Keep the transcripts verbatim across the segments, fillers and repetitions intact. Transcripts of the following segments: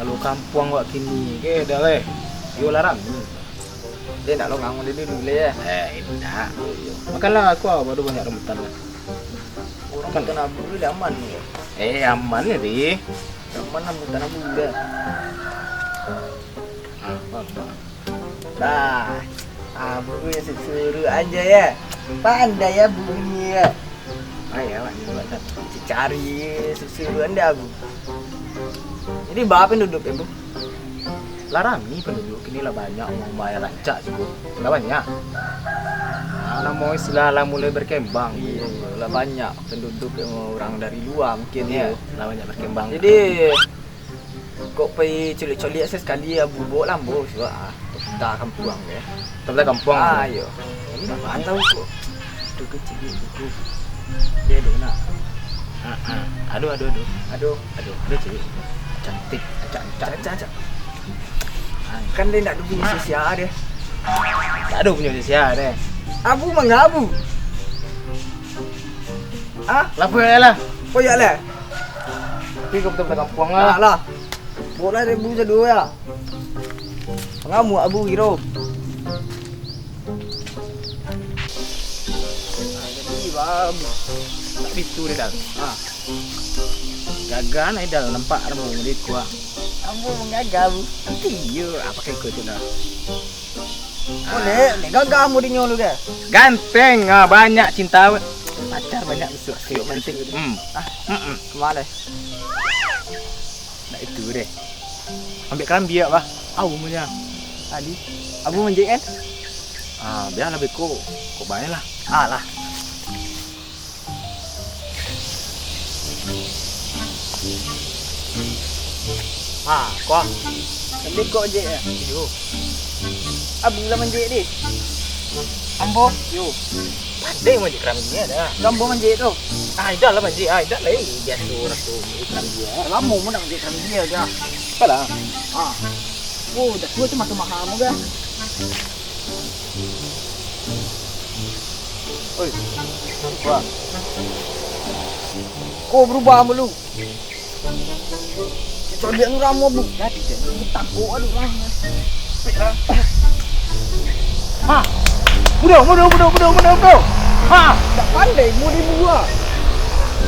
Kalau kampuang awak kini, ke dah leh. Yo larang. Dia nak longang dulu dulu ya. Eh, indak. Makanlah, aku baru banyak rambutan lah. Orang kan kena buru dia aman ni. Eh, aman ni, Ri. Aman rambutan abu dah. Ah, apa, apa? Nah, abu yang susuruan je ya. Pandai ya bunyi ya. Ai, awak ni buat tak? Cari susuruan dia abu. Jadi, baa penduduk ya, Bu? Lah rami penduduk kini, lah banyak rumah-rumah yang rancak jugo. Lah banyak. Ah, namo istilah lah mulai berkembang. Iya, iya, lah banyak penduduk yang orang dari luar mungkin ya. Iya, lah banyak berkembang. Jadi, kok pai coliak-coliak sekali ya, bubuk lambo sudah ah. Kota kampuang ya. Kota kampuang. Ah, iyo. Ini tak tahu kok. Itu kecil itu. Dia ada nak. Ah, ah. Aduh, aduh, aduh. Aduh. Aduh, aduh, cik. Cantik, acak, acak. Acak, acak. Ah. Kan dia nak dulu sia-sia dia. Tak ada punya sia-sia dia. Abu mangabu. Ah? Lapor ya lah. Oh, ya lah. Tapi kau betul-betul kampuang lah. Lah, lah. Bola ribu sadu ya. Mangamu abu kiro. Ah, jadi, Bang. Tak bitu dia dah. Ah. Gagah nai dah nampak rambu dia kuah. Ambo manggaga, Bu. Iyo, apa kau ikut tu dah? Boleh, ni gagah mu dinyo lu ke? Ganteng, ah, banyak cinta. Pacar banyak besok, besok cantik. Hmm. Ah, mm-mm. Kemana? Nak itu deh. Ambil kerambi awak, bah. Au punya. Tadi. Abu manjek kan? Ah, biarlah beko. Kok baiklah. Ah, lah. Ha, ko. Tadi kok manjek ya? Iyo. Abu lah manjek deh. Ambo? Yo. Pandai manjek kerambi ni ada. Ambo manjek tu. Ah, idak lah manjek. Ah, idak lah. Eh, biasa urang tu manjek kerambi ya. Lamo mu nak manjek kerambi ya, dah. Apalah? Ah. Oh, dah tua tu mata mahal mu dah. Oi, berubah. Ko berubah malu. Kita lihat nu ramo bu. Jadi jadi tangkok ada orang. Pik lah. Ha. Mudo, mudo, mudo, mudo, mudo, mudo. Ha. Tak pandai mu dibuat.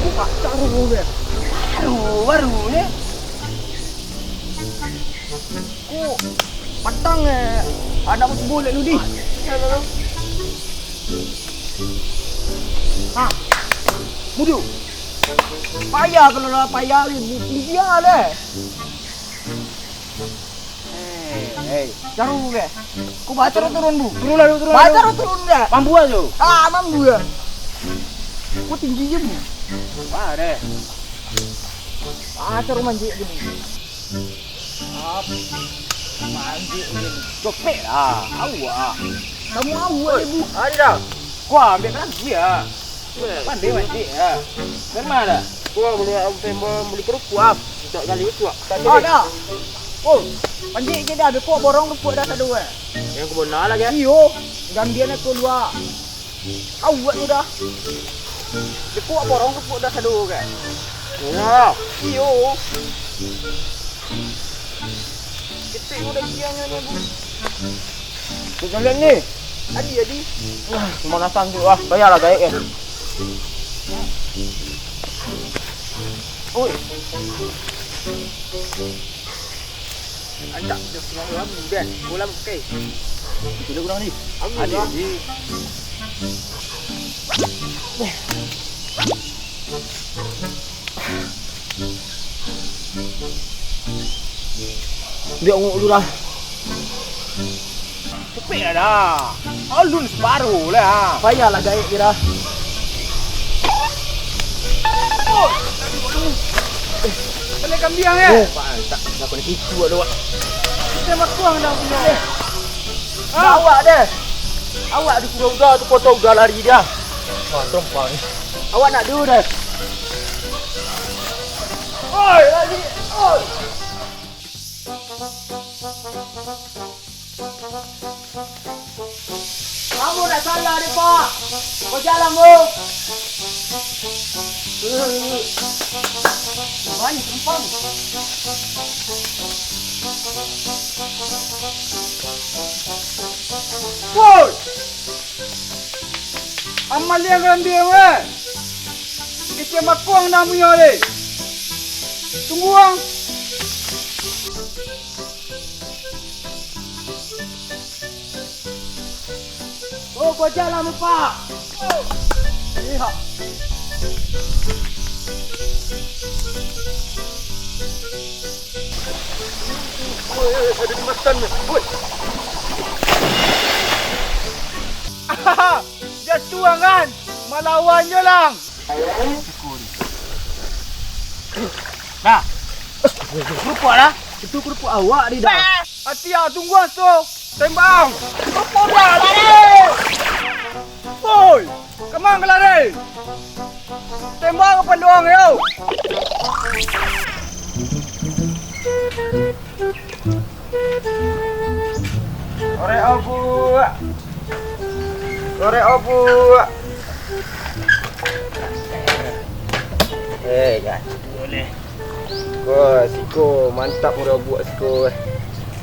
Ku tak taruh dia. Baru, baru ni. Ko patang eh, anak subuh lek ludi. Ha, mudo. Payah kalau lah payah ni, dia leh. Hei, hei. Jaru ke? Ko baca turun bu. Turun lah, turun lah. Baca turun ke? Mambu aja. Ah, mambu ya. Ko tinggi je bu. Wah deh. Baca manjek je bu. Ap, manjek je. Copek lah, awak. Kamu awak, Ibu. Ada dah. Wah, ambil lagi ya. Pandai manjek ya. Dari mana? Wah, beli, beli kerupuk, Ap. Minta kali itu, Ap. Tak ada. Oh, manjek je dah. Beko borong kerupuk dah sadu, eh. Yang kebona lagi, eh. Iyo, gambian aku dua. Awak tu dah. Dikuak borong dikuak dah sado kan? Iyo. Iyo. Ketek udah kiangnyo ni, Bu. Tu kalian ni. Adi, adi. Wah, pemanasan tu ah. Bayarlah gaek kan. Oi. Antak dah pulang dalam ni, Ben. Bola pakai. Itu dah kurang ni. Aku adi, lah. Adi. Dia ongok dulu dah. Cepik lah dah. Alun separuh lah. Payahlah gaek kira. Oh, kena kambiang ya? Oh, pantak. Nak kena itu ada, Wak. Kita makuang dah punya. Eh. Ah. Awak deh. Awak disuruh udah tu, kota udah lari dia. Wah, trompang. Awak nak dulu deh. Oi, lari. Oi. Kamu nak salah deh, Pak. Kau jalan, Bu. Banyak simpang. Kalian kan diam, eh? Kecek makuang namunyo, deh. Tunggu, ang. Oh, kau jalan, Pak. Iya. Woi, woi, ada jembatan ni. Woi. Jatuah, kan? Malawan je, lang. Dah. Kerupuk dah. Itu kerupuk awak ni dah. Ati ah, tunggu aso. Tembak. Kerupuk dah, lari. Woi, kemang ka lari? Tembak ka paluang yo. Korek obuak. Korek obuak. Eh, ya. Boleh. Wah, siko mantap korek obuak siko.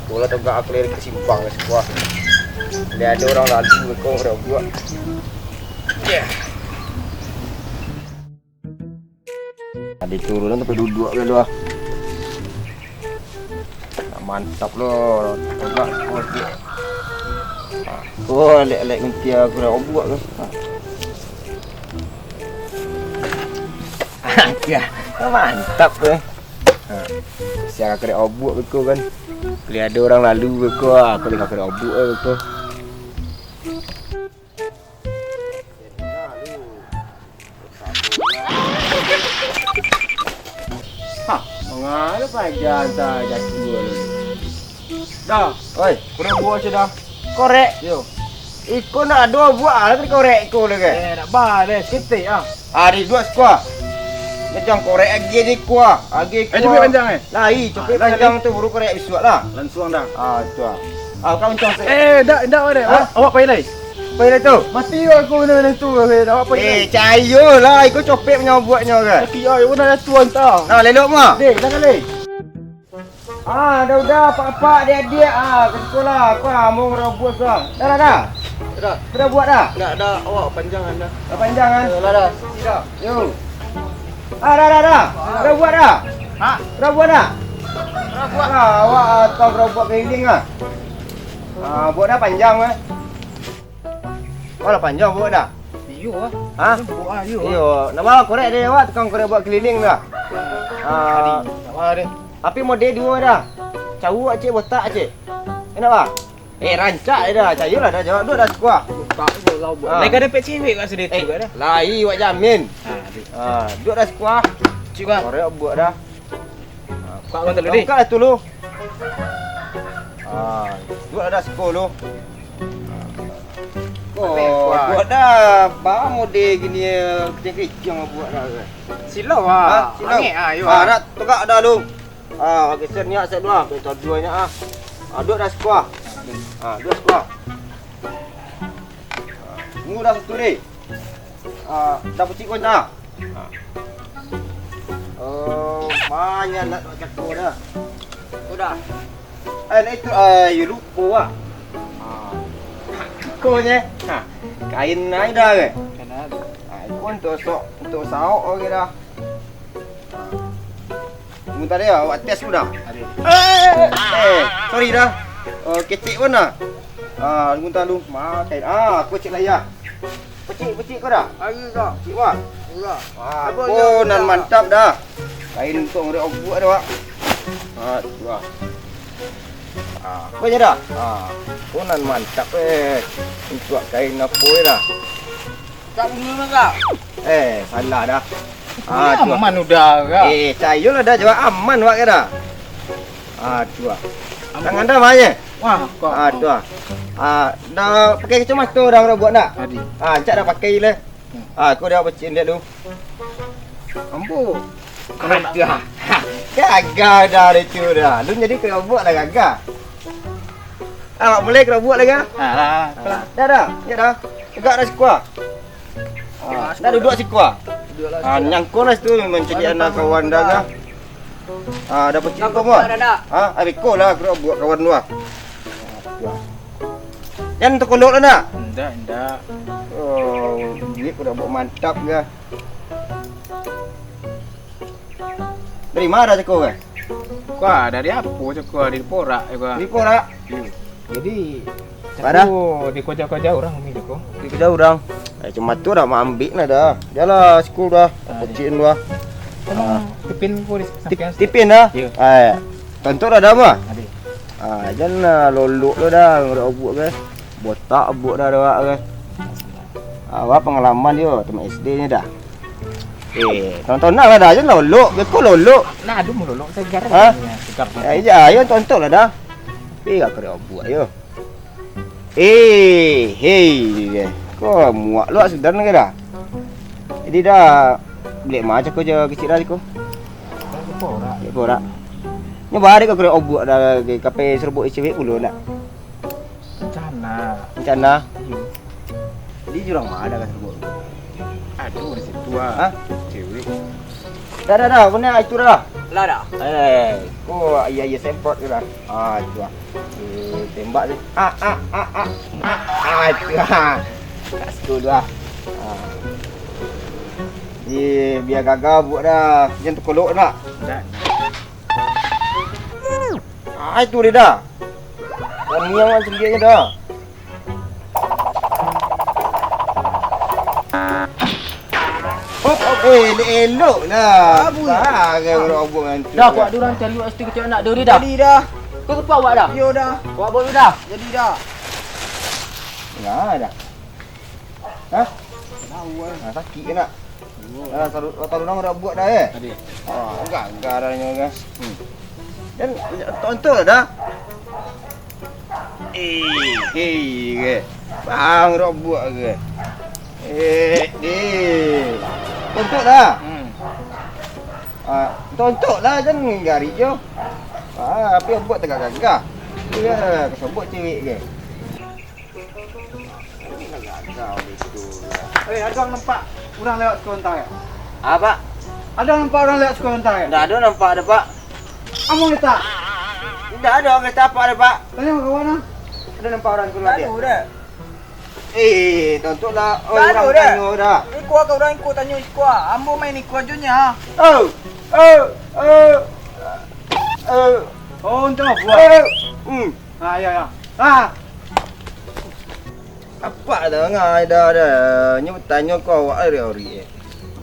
Bola tegak aku lirik ke simpang siko. Dia ada orang lalu ke korek obuak. Ya. Tadi turunan sampai duduk kan tu ah. Nak mantap lo, tegak kuat je. Oh, lek-lek nguntia aku dah obuak tu. Ya, mantap tu. Siang aku dek obuak beko kan. Beli ada orang lalu beko, aku dek aku dek obuak beko. Hah, mangalo paja anta jatuah lu. Dah. Oi, kudo buah sudah. Korek. Yo. Iko ndak ado buah lah tadi korek iko lah ke. Eh, nak ba deh, seketek ah. Ari dua sekuah. Ngejang korek agi di kuah, agi kuah. Eh, copek panjang eh? Lai, copek panjang tu baru korek bisuak lah. Lansuang dah. Ah, tu ah. Ah, kau kencang sikit. Eh, dak, dak, dak. Hah? Awak, awak pai lai. Pai lai tu. Mati aku benda-benda tu, eh, awak pai lai. Eh, cayo lah, iko copek punya buatnya ke? Kaki ai, mana tu anta? Nah, lelok mah. Deh, dah kali. Ah, dah udah, apak-apak, adik-adik, ah, ke sekolah, aku ah, mau ngerobos lah. Dah, dah, dah. Dah. Sudah buat dah? Dah, dah, awak panjang dah. Dah panjang kan? Dah, dah, dah. Yo. Ah, dah, dah, dah. Dah buat dah? Ha? Dah buat dah? Dah buat. Ah, awak ah, tukang robot keliling ah. Ah, buat dah panjang eh. Awak lah panjang buat dah? Iyo ah. Ha? Buat ah, iyo. Iyo. Nama korek dia awak tukang korek buat keliling dah. Ah, apa dia? Tapi model dua dah. Cawak cik, botak cik. Enak bah? Eh, rancak je dah. Cayolah dah jawab. Duduk dah sekuah. Botak je lah buat. Ah. Lai ka dapek cewek kat sudah tu dah. Lai, awak jamin. Ha, duduk dah sekuah. Cik bah. Korek buat dah. Buka mata lu, Dik. Buka lah tu lu. Ah, buat dah siko lu. Oh, buat dah. Ba model gini, kecil-kecil buat dah. Silau ah. Ha, silau. Angek ah, yo. Ah, nak tegak dah lu. Ah, geser niat set dua. Geser dua niat ah. Ah, duduk dah siko ah. Ah, duduk siko ah. Ah, tunggu dah satu deh. Ah, dah pacik kau dah. Ah. Oh, banyak nak cakap dah. Udah. Eh, nak itu, ah, you lupa ah. Ah. Kau ni. Ha. Kain ai dah ke? Kain ai. Ah, itu untuk sok, untuk saok lagi dah. Sebentar ya, awak tes dulu dah. Aduh. Eh, eh, sorry dah. Oh, ketek pun dah. Ah, sebentar dulu. Makai. Ah, aku cek lah ya. Pecik, pecik kau dah? Hari dah. Pecik wah. Udah. Ah, apa ko dia nan dah? Mantap dah. Kain untuk ngorek obuak dah, Wak. Ah, tu lah. Ah, kau je dah. Ah, ko nan mantap eh. Untuk kain apa je dah? Tak bunyi mah kau. Eh, salah dah. Ah, tu lah. Aman udah kau. Eh, cayolah dah jawab aman wak ke dah. Ah, tu lah. Tangan dah mah je. Wah, kau. Ah, tu lah. Ah, dah pakai kacamata dah orang buat nak? Tadi. Ah, cak dah pakai lah. Ah, aku dah pacik dia tu. Ambo. Aduh. Gagah dah dia tu dah. Lu jadi kena buat lah gagah. Ah, mulai kena buat lagi ah. Ah, dah, dah. Ya dah. Tegak dah sikuah. Ah, dah duduk sikuah. Ah, nyangkut lah situ mencari anak kawan dah kah. Ah, dah pacik kau buat. Ah, abis kau lah kena buat kawan lu ah. Ah, tu lah. Jan takolok lah nak? Indak, indak. Oh, duit ko dah buek mantap ga. Dari ma cako ko? Ko dari apo cako, dari Porak ko. Dari Porak? Iyo. Jadi, cako dikoja-koja urang ko? Dikoja urang. Eh, cuma tu dah maambik nah dah. Jalan sikul dah. Ah, pocin dah. Tipin ko di sampian. Tipin dah? Iyo. Eh, tontok dah dah mah? Ado. Ah, jan lah lolok lo dah, ngarok buek ke. Botak buek dah awak ke. Awak pangalaman yo, tamat S D ni dah. Eh, tonton lah dah, jan lolok, beko lolok. Nah, aduh, mau lolok segar. Ha? Ya, segar. Eh, ya, yo tonton lah dah. Eh, gak kari buek yo. Eh, hei, ko muak lo sudah ni dah. Jadi dah, beli ma cako jo kecik dah ko. Beli Porak. Nyo bari ko kari buek dah, kape serobok cewek pulo nak. Rencana. Rencana? Iyo. Jadi jurang ma dah ka serobok? Aduh, di situ ah. Hah? Cewek. Dah, dah, dah. Mana itu dah? Lah dah. Eh, ko iya iya semprot ke dah? Ah, itu ah. Eh, tembak tu. Ah, ah, ah, ah. Ah, ah, itu ah. Kat situ tu ah. Ah. Eh, biar gaga buek dah. Jan takolok nak. Dah. Ah, itu dia dah. Taniang lah sendiriannya dah. Hop, hop, eh, elok-elok lah. Abu. Bah, orang robok nanti. Dah, kuat durang cari waktu kecil anak duri dah. Jadi dah. Kau lupa awak dah? Yo dah. Awak baru dah? Jadi dah. Nah, dah. Hah? Tahu ah. Nah, sakit ke nak? Ah, taruh, taruh nama dah buek dah, eh? Tadi. Oh, gagal dah nyo, guys. Hmm. Dan tonton dah. Eh, eh, ke. Bang, robok ke. Eh, eh. Tonton dah. Hmm. Ah, tonton lah, jan garik jo. Ah, tapi buek tagak gagah. Iya, kesobok cewek ke. Eh, ado nampak urang lewat siko lontar yo? Ah, Pak? Ado nampak urang lewat siko lontar yo? Ndak ado nampak ado, Pak. Amuah letak? Ndak ado, letak apa ado, Pak? Tanyo ka kawan ah. Ado nampak urang siko lontar? Ndak ado. Eh, tontok lah. Oh, urang tanyo dah. Iko ka urang iko tanyo siko ah. Ambo main iko ajo nyo. Oh, oh, oh. Oh. Oh, untuak buek. Oh. Hmm. Ah, ya, ya. Ah. Apak dah ngai dah, dah. Nyo batanyo ko awak ari-ari, eh.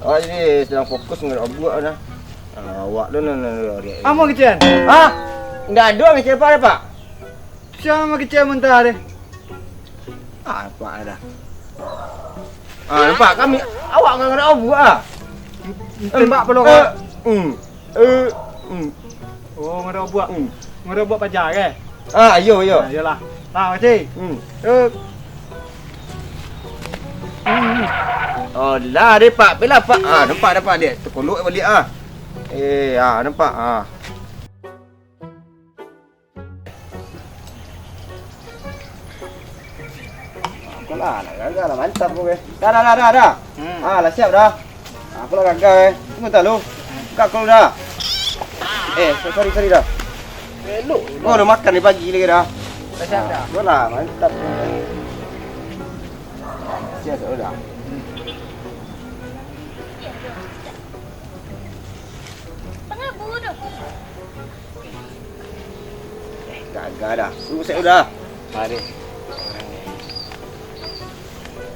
Awak jadi sadang fokus ngarok buek dah. Ah, awak tu nan ari-ari. Amuah kecek? Ha? Ndak ado kecek apak dah, Pak. Sia nan kecek mentah deh. Ah, nampak dah. Ah, nampak kami, awak ngarok buek ah. Tembak pulo kau. Eh, hmm. Eh, hmm. Oh, ngarok buek. Hmm. Ngarok buek paja ke? Ah, iyo, iyo. Ah, iyolah. Nah, makasih. Hmm. Eh. Hmm. Oh, lah deh, Pak. Bela, Pak. Ah, nampak dah, Pak, dek. Takolok baliak ah. Eh, ah, nampak ah. Alah, nak gaga lah, mantap ko, weh. Dah, dah, dah, dah, dah. Hmm. Ah, lah siap dah. Ah, ko lah gaga, eh. Tunggu tak lu. Buka ko lu dah. Eh, so-, sorry, sorry dah. Elok. Ko udah makan dari pagi lagi dah. Dah siap dah. Ah, ko lah, mantap. Siap, siap dah. Pengabu tu. Eh, gaga dah. Suruh saya udah. Mari.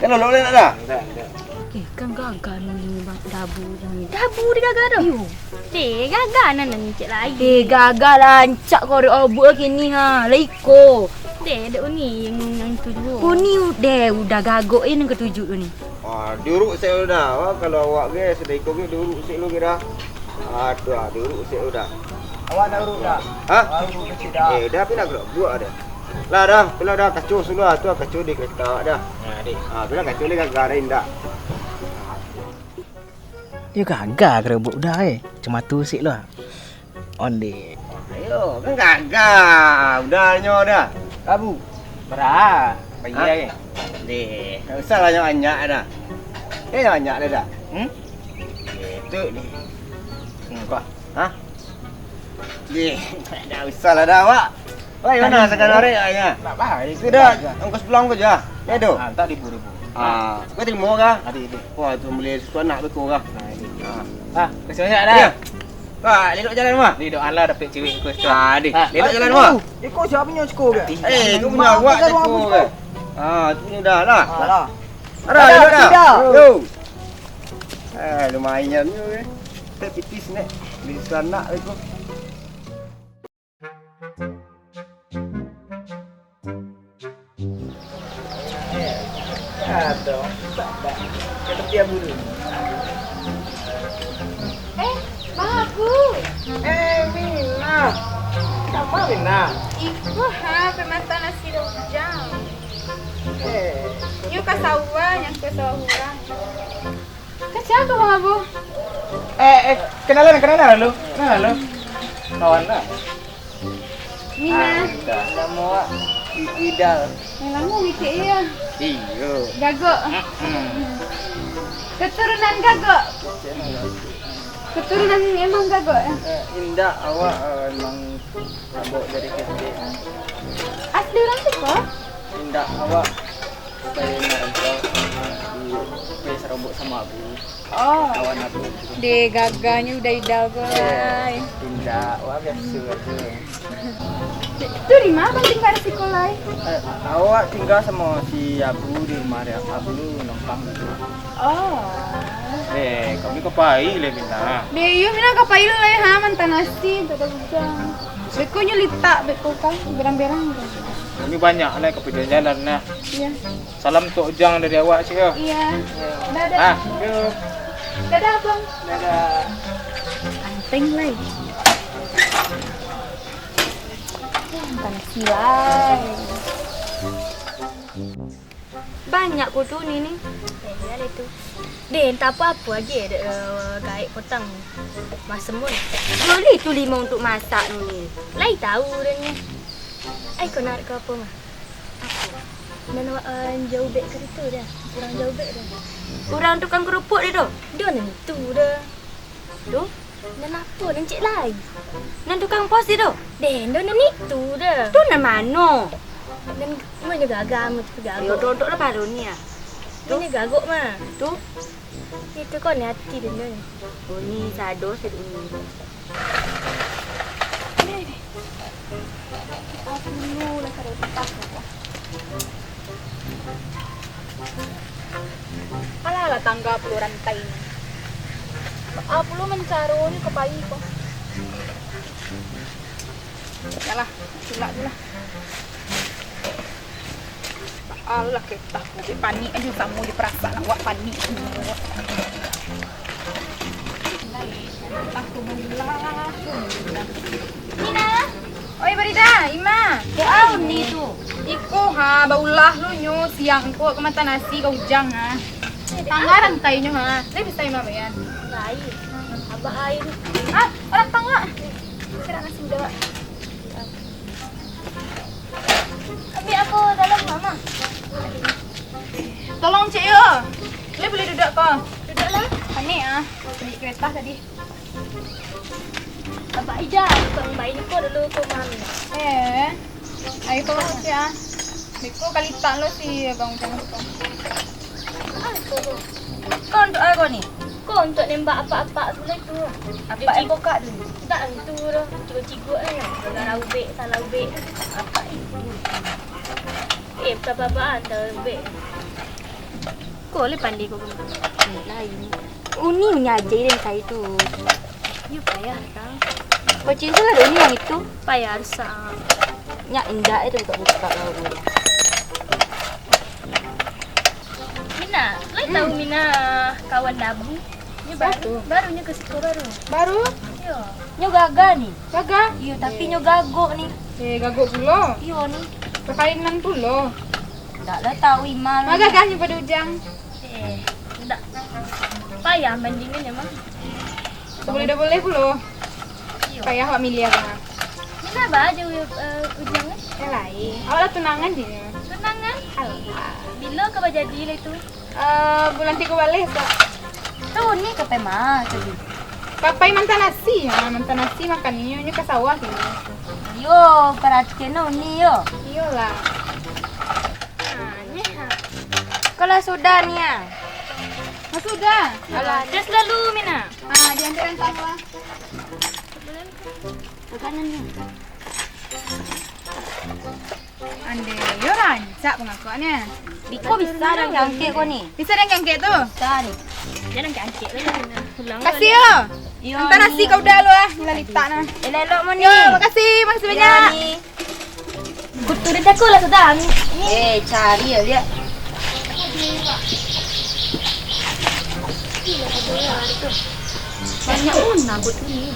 Kan lolok nak dah? Ndak, ndak. Eh, kan gaga ni, Bang. Dabu ni. Dabu dia gaga tu? Iyo. Deh, gaga nan nan cek lain. Deh, gaga lah. Ancak kau dek obuk kini ha. Lai ko. Deh, dek uni yang, yang tu juo. Uni deh, udah gagok eh nan ketujuh tu ni. Ah, diuruk sek udah. Wah, kalau awak ge, sudah iko ge diuruk sek lu ge dah. Aduh, ah, diuruk sek udah. Awak nak uruk dah? Hah? Awak uruk kecil dah. Eh, dah, pi nak gerak buak dah. Lah dah, pi lah dah, kacau suluah tu, kacau di kereta awak dah. Nah, dek. Ah, pi lah kacau di gaga dah indak. Yo gaga kerebuk udah eh. Cuma tu sek lah. Onde. Ayo, kan gaga. Udahnyo dah. Abu. Bara? Bagi ha? Lagi. Deh, tak usah banyak-banyak dah. Eh, banyak dah dah. Hmm? Itu ni. Hmm, kau. Ha? Deh, tak usah lah dah awak. Oi, ma nan sakarang ari, ai, ah? Nak baik. Sudah, ongkos pulang ko juo. Ya, tu. Ah, tak ribu, ribu. Ah, kau tarimo kah? Ado, ado. Wah, tu bali susu anak beko kah? Ah, ado. Ah. Ah, kasih banyak dah. Iyo. Wah, lelok jalan, mah. Di doa lah dapek cewek ko. Ah, di. Ah, lelok jalan, mah. Iko sia punyo siko ko? Eh, iko punyo awak siko ko. Ah, tu punyo dah lah. Ah, lah. Arah, lelok dah. Yo. Eh, lumayan juo, eh. Teh pitis, Nek. Bali susu anak beko. Aduh, tak, tak. Ka tepi bulu. Eh, Bang Abu. Eh, Mina. Kama, Mina? Iko ha, pai manta nasi Ujang. Eh. Nyo ka sawah, nyo ka sawah urang. Ka sia ko, Bang Abu? Eh, eh, kenalan, kenalan lu. Kenalan lu. Kawan lah. Mina. Ah, Ida. Namo awak? I-, Idal. Yang lamo ngecek iyo. Iyo. Gagok. Mm-mm. Keturunan gagok. Keturunan emang gagok, eh? Eh, indak, awak, eh, emang gagok dari kecil. Asli urang siko? Indak, awak. Pai marantau, di, pai sarobok samo abu. Oh. Kawan abu. Deh, gagahnyo udah idal ko, lai. Indak, wah, biaso ajo. Tu di ma abang tingga di siko, lai? Eh, awak tingga samo si abu di rumah dia. Abu tu numpang tu. Oh. Eh, kami ka pai lai, Mina. Deh, iyo, Mina ka pai lai, ha, manta nasi, tak ado Ujang. Beko nyo litak, beko kan, berang-berang. Kami banyak lai ka pajalan-jalan, nah. Iyo. Salam untuak Ujang dari awak, cik, yo. Iyo. Dadah. Ah, yo. Dadah, Bang. Dadah. Anteng lai. Panas lai. Banyak kutu ni, ni. Eh, iyo lah tu. Deh, entah apo-apo ajo dek, eh, gaek potang. Masemun. Boli tu limo untuak masak ni. Lai tahu dah ni. Ai, kau nak ka apo mah? Nan awak, eh, jauah bek ka situ dah. Urang jauah bek dah. Urang tukang kerupuak dia tu? Dah nan itu dah. Tu? Nan apo nan cek lai? Nan tukang pos dia tu? Deh, dah nan itu dah. Tu nan mano? Nan, mano gagah, mano gagok. Yo, dodok lah baru ni ah. Tu? Mano gagok mah. Tu? Itu kau ni ati dia ni. Oh, ni sado, sado ni. Ni, ni. Kita dulu lah, kada utah lah. Alah, lah tangga pulo rantai ni. Ah, pulo mancaro ni ka pai ko. Yalah, tulak julah. Alah, ketah, kok panik ajo samo jo parasaan awak panik. Mina. Oi, Barida, Ima. Kok au ni tu? Iko ha, baulah lo nyo siang ko ka manta nasi ka Ujang ha. Tangga rantainyo ha. Lai bisa Ima bayan? Lai. Abah ai. Ah, urang tangga. Kira nasi muda, Pak. Ambiak ako dalam, Mama. Tolong, Cik, yo. Lai buliah duduak ko? Duduaklah. Panik ah. Naik kereta tadi. Abah Ida, tukang bayi ko dulu ko, Mami. Eh. Ayo tolong, Cik, ah. Beko ka litak lo si Abang Ujang tu. Ko untuak apo ni? Ko untuak nembak apak-apak tu lah tu. Apak yang bokak tu? Indak, itu tu. Cigok-cigok lah. Salah ubek, salah ubek. Apak itu. Eh, bukan apa-apaan, salah ubek. Ko lah pandai ko. Lain. Uni nyo aja yang kayak tu. Yo payah, tang. Kucing tu lah uni yang itu. Payah rusak. Nyak indak itu buka-buka kau. Mina, lai tahu Mina kawan Dabu? Nyo baru, baru nyo ka siko baru. Baru? Iyo. Nyo gagah ni. Gagah? Iyo, tapi nyo gagok ni. Eh, gagok pulo? Iyo ni. Kakainan pulo? Ndak lah tahu Ima. Ma gagahnyo pado Ujang? Eh, ndak. Payah manjinginnyo mah. Boleh dah boleh pulo. Iyo. Payah awak milih agama. Mina ba aja, eh, Ujang, eh? Eh, lain. Awak lah tunangan je. Tunangan? Alah. Bilo ka bajadi lah itu? Eh, bulan tigo baleh, Kak. Tu ni ka pai ma tadi? Ka pai manta nasi. Ha, manta nasi makan ni, nyo ka sawah kini. Ni Yo, paratian no ni yo. Iyolah. Kalau sudah ni ah. Sudah. Alah, tes dulu Mina. Ah, diambil rantang lah. Makanan ni. Ande, yo rancak pangakoknyo. Biko bisa den angkek ko ni. Bisa den angkek tu? Bisa ni. Jan angkek-angkek lah, Mina. Pulang. Kasih yo. Iyo, Anta ni. Nasi kau udah lu ah, lah litak nah. Elok-elok mo ni. Yo, makasih, makasih banyak. Ni. Kutu di jaku lah sudah. Ni. Eh, cari ya, lihat. Banyak mana kutu ni.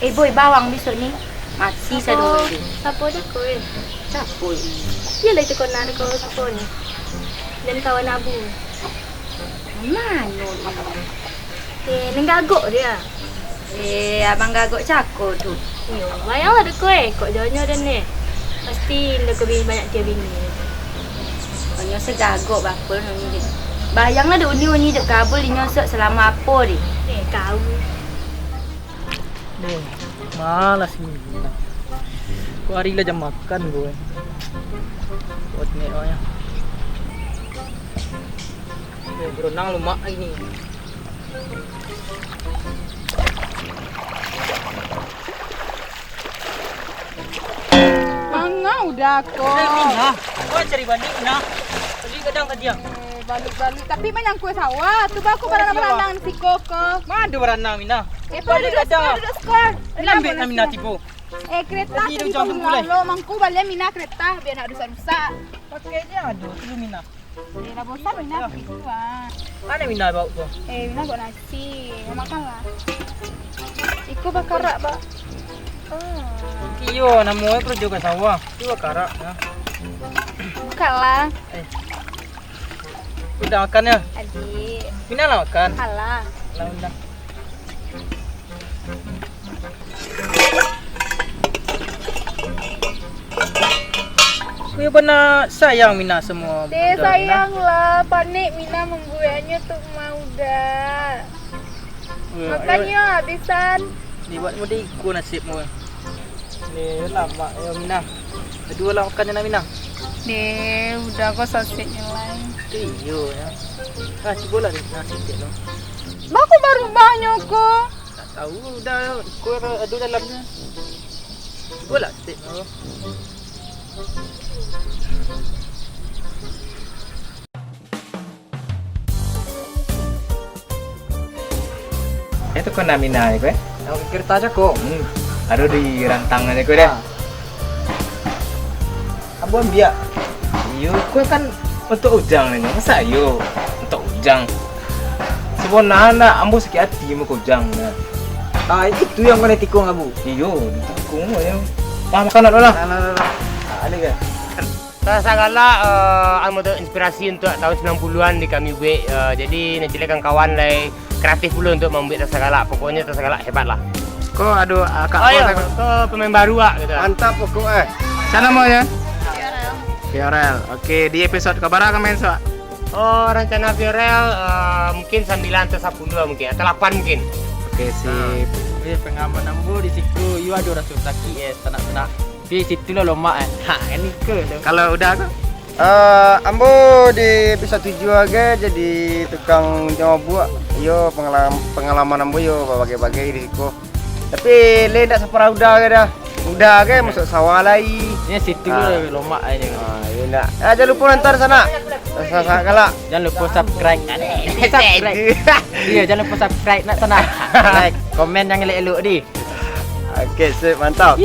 Eh, boy, bawang besok ni. Masih sado. Sapo je ko, eh? Sapo ni? Iyolah itu konar ko, sapo ni? Dan kawan Abu. Mano ni? Eh, nan gagok dia. Eh, abang gagok cako tu. Iyo, bayanglah dek ko, eh, kok jonyo den ni. Pasti indak kebini banyak dia bini. Onyo segagok bapa nonyo je. Bayanglah dek uni-uni dek kabul inyo sok selama apo deh. Eh, kau. Deh, malas ni. Ko ari lah jam makan ko, eh. Buat ni awaknyo. Eh, berenang lumak lagi ni. Manga udah ko. Udah, Mina. Kau cari balik, Mina. Tadi kadang tadi, ah. Eh, balik-balik. Tapi manyangkua sawah. Tu baku baranang-baranang siko ko. Mana ada baranang, Mina? Eh, balik duduk kadang. Skor, duduk skor. Lambat lah, Mina tibo. Eh, kereta tadi tu jam tunggu lah. Lo mangku balian Mina kereta, biar nak rusak-rusak. Pakainya ada tu, Mina. Eh, lah bosan Mina begitu ah. Mana Mina bawa tu? Eh, Mina bawa nasi. Makan lah. Iko bakarak, Pak. Oh. Iyo, namonyo kerja ka sawah. Tu bakarak, nah. Buka lah. Eh. Udah makan ya? Adik. Mina lah makan? Alah. Lah, udah. Kuya bana sayang Mina samo. Deh, sayang lah, panek Mina mambueknyo tu mah udah. Makan yo, habisan. Liwat mudik iko nasibmu. Ni lamak yo Mina. Dua lah makan nak Mina. Deh, udah ko sosik ni lai. Iyo ya. Ah, cubolah nasi tu. Bako barubahnyo ko. Tak tahu, udah, iko ado dalamnyo. Cubolah, Cik. Oh. Itu kau nak Mina ko, eh? Nak pakai kereta aja kok. Hmm. Ado di rantang aja ko deh. Ah. Ambo ambiak. Iyo, ko kan untuak Ujang ni. Masa iyo untuak Ujang? Sabananyo ambo sakik ati mako Ujang ni. Ah, itu yang kena tikung, Abu. Iyo, ditikung yo. Ah, makan dulu lah. Nah, nah, nah, nah. Ah, ada ke? Tasagalak, eh, anu tu inspirasi untuk tahun sembilan puluhan di kami buek. Eh, jadi, nanti lah kawan-kawan lai kreatif pulo untuk mambuek Tasagalak. Pokoknyo Tasagalak hebat lah. Ko ado, ah, Kak, oh, ko iyo, Kak. Ko pemain baru, Kak, gitu. Mantap pokok, eh. Siapa namanya? Viorel. Viorel. Oke, di episode kabara ka main, Sok? Oh, rencana Viorel, eh, mungkin sambilan atau sapuluh mungkin, atau lapan mungkin. Oke, sip. Ah. Eh, pengalaman ambo di situ, iyo ado raso sakik, eh, sanak-sanak. Di situ lah lomak, eh. Ha, kan iko tu. Kalau udah ko? Eh, ambo di episode tujuh aja jadi tukang nyobuak. Iyo, pengalam-, pengalaman ambo yo babagai-bagai di siko. Tapi le ndak saparah udah ke dah. Udah ke masuk sawah lai. Ini situ. Ah. Lomak aja. Ah, iyo ndak. Ah, jangan lupa nonton sanak. Sanak-sanak galak. Jangan lupa subscribe. Subscribe. Iya, jangan lupa subscribe nak sanak. Like, komen yang elok-elok di. Oke, sip, mantap.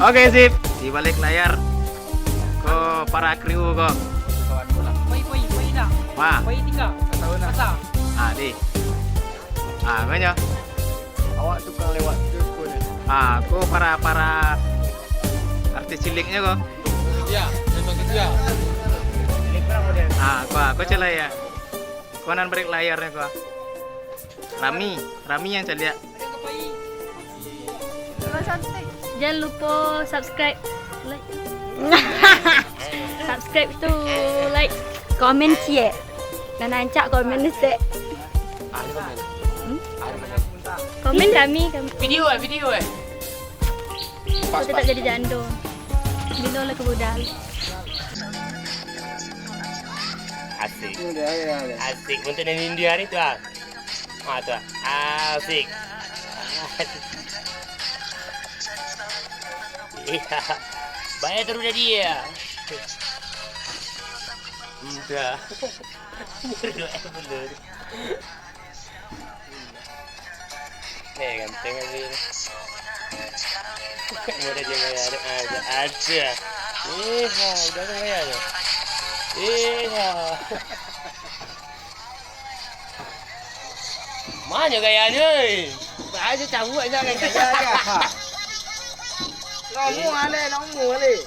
Oke, sip. Di balik layar, ko para kru ko. Pai, pai, pai dah. Wah. Pai tinggal. Masa. Ah, di. Ah, banyak. Awak tukang lewat tu sekolah. Ah, ko para, para artis ciliknya ko. Ya, memang gitu ya. Ah, ko, ko celai ya. Ko nan balik layarnya ko. Rami, Rami yang caliak. Jangan lupa subscribe, like. Subscribe tu, like, komen, share. Nan rancak komen tu, share. Hmm? Komen kami, kami. Video eh, video eh. Aku tetap jadi jando. Bilo lah ke budal. Asik. Asik. Untuk nan India hari tu ah. Ah tu ah. Asik. Iya. Bayar terus dari dia. Mudah. Berdoa belum. Eh, ganteng aja. Mudah dia bayar. Ada, ada. Eh, ha, udah kan bayar tu. Eh, ha. Mana gaya ni, oi? Aja cabut aja kan gaya aja. Ha. Nombor ale, nombor ale.